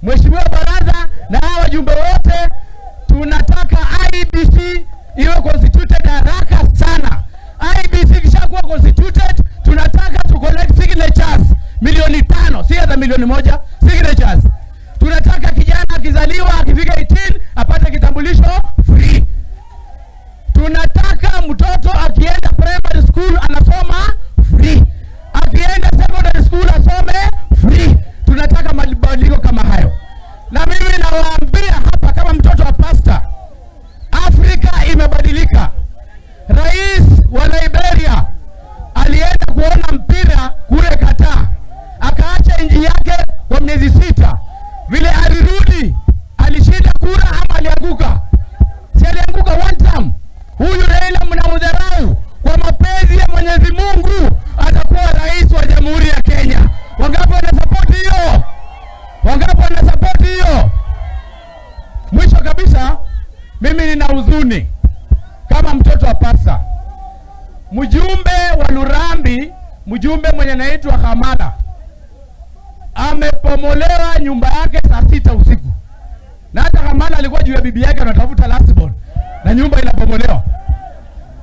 Mheshimiwa Baraza na hawa wajumbe wote, tunataka IEBC iwe constituted haraka sana. IEBC ikishakuwa constituted, tunataka tu collect signatures 5 milioni, si hata 1 milioni, signatures. Tunataka kijana akizaliwa akifika 18 apate kitambulisho free. Tunataka mtoto akienda primary school anasoma free, akienda secondary school asome free. Tunataka mabadiliko kama hayo, na mimi nawaambia hapa kama mtoto wa pasta, Afrika imebadilika. Rais wa Liberia alienda kuona mpira kule Qatar, akaacha nchi yake kwa miezi 6. Vile alirudi, alishinda kura ama alianguka? Si alianguka one time. Huyu Raila mnamdharau, kwa mapenzi ya Mwenyezi Mungu atakuwa rais wa Jamhuri ya Kenya. Wangapi wana support hiyo? Wangapi wana support hiyo? Mwisho kabisa, mimi nina huzuni kama mtoto wa pasta. Mjumbe wa Lurambi, mjumbe mwenye anaitwa Hamada amepomolewa nyumba yake saa 6 usiku, na hata Hamada alikuwa juu ya bibi yake anatafuta last born na nyumba inapomolewa.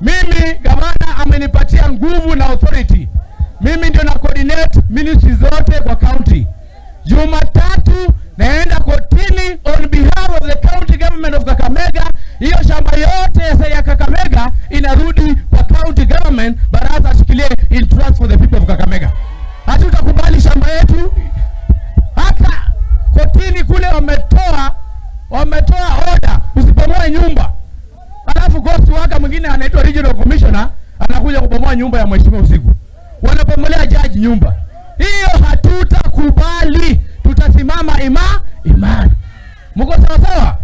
Mimi gavana amenipatia nguvu na authority. Mimi ndio na coordinate ministry zote kwa county. Jumatatu naenda kotini on behalf of the county government of Kakamega. Hiyo shamba yote ya Kakamega inarudi kwa county government, Baraza ashikilie in trust for the people of Kakamega. Hatutakubali shamba yetu. Hata kotini kule wametoa order usibomoe nyumba. Alafu ghost worker mwingine anaitwa regional commissioner anakuja kubomoa nyumba ya mheshimiwa usiku, wanabomolea judge nyumba. Hiyo hatutakubali, tutasimama imara. Mko sawa sawa?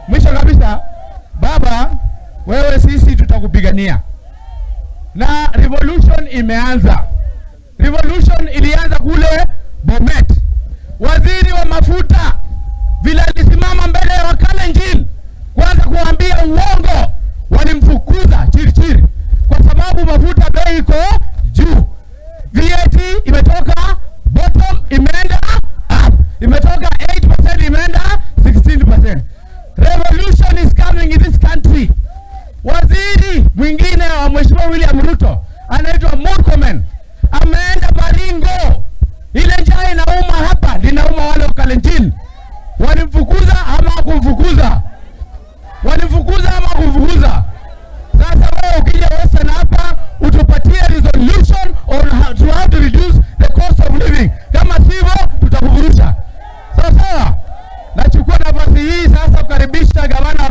Mwisho kabisa, baba, wewe sisi tutakupigania na revolution imeanza. Revolution ilianza kule Bomet. Waziri wa mafuta vile alisimama mbele ya Wakalenjin kwanza kuambia uongo, walimfukuza Chirchir kwa sababu mafuta bei iko juu. VAT imetoka bottom imeenda up, imetoka 8% imeenda 16%. Revolution is coming in this country. Waziri mwingine wa Mheshimiwa William Ruto anaitwa Murkomen ameenda Baringo. Ile njaa inauma hapa, linauma wale wa Kalenjin. Walimfukuza ama hakumfukuza? Walimfukuza ama hakumfukuza? Sasa wewe ukija Western hapa utupatie resolution on how to reduce the cost of living. Kama sivyo tutakuvurusha. Sawa sawa. Nachukua nafasi hii sasa kukaribisha gavana.